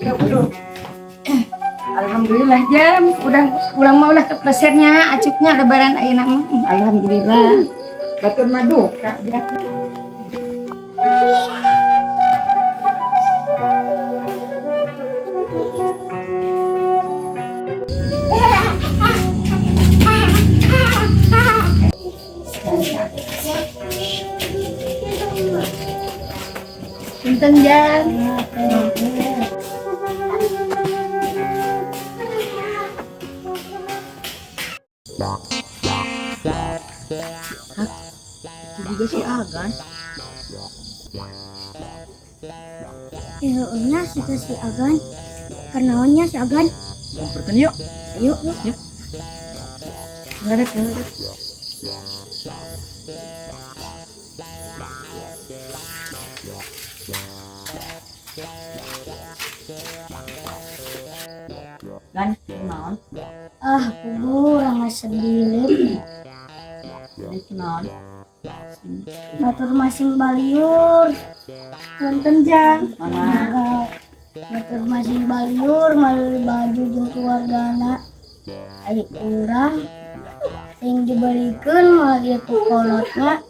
Aduh. Alhamdulillah jam udah ulang mau lah keplesetnya acuknya lebaran ayeuna mah. Alhamdulillah. Batur mah duka biar. Punten jam. Itu juga si Agan. Nya si si Agan. Kenaonnya si Agan. Samperkeun yuk. Ayo. Yuk. Ngarep, ngarep. Gan, naon? Ah, kubu urang sedih. Naon? Batur masing baliur. Punten jang. Mana? Batur masing baliur meuli baju jeung keluargana. Ari urang sing dibelikeun malah ieu ku kolotna.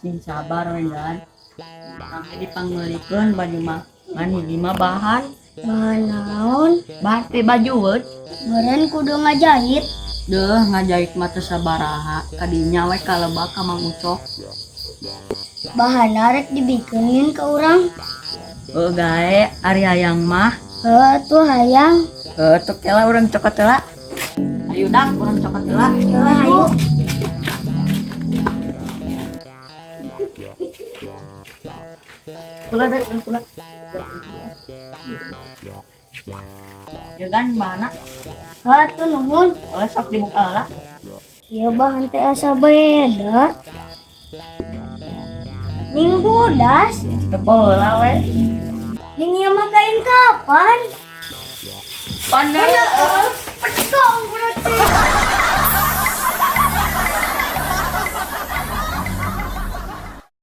Sing sabar we Gan. Sampai dipangmeulikeun baju mah. Ngan hiji mah bahan. Bahan naon? Bahan teh baju we. Meureun kudu ngajahit. Deuh ngajahit mah teu sabaraha. Kadinya we kalebak ka Mang Ucok. Bahan rek dibikeun ka urang. Heuh gae ari hayang mah. Heuh tuh hayang. Heuh atuh kela urang cokot heula. Ayo dak urang cokot heula. Heuh hayu. Kula dek, kula. Ya kan mana? Heuh tuh nuhun. Oh, sok dibuka heula. Ieu bahan teh asa beda. Ning bodas. Teu heula we. Ning ieu mah kain kapan? Pandai. Petong.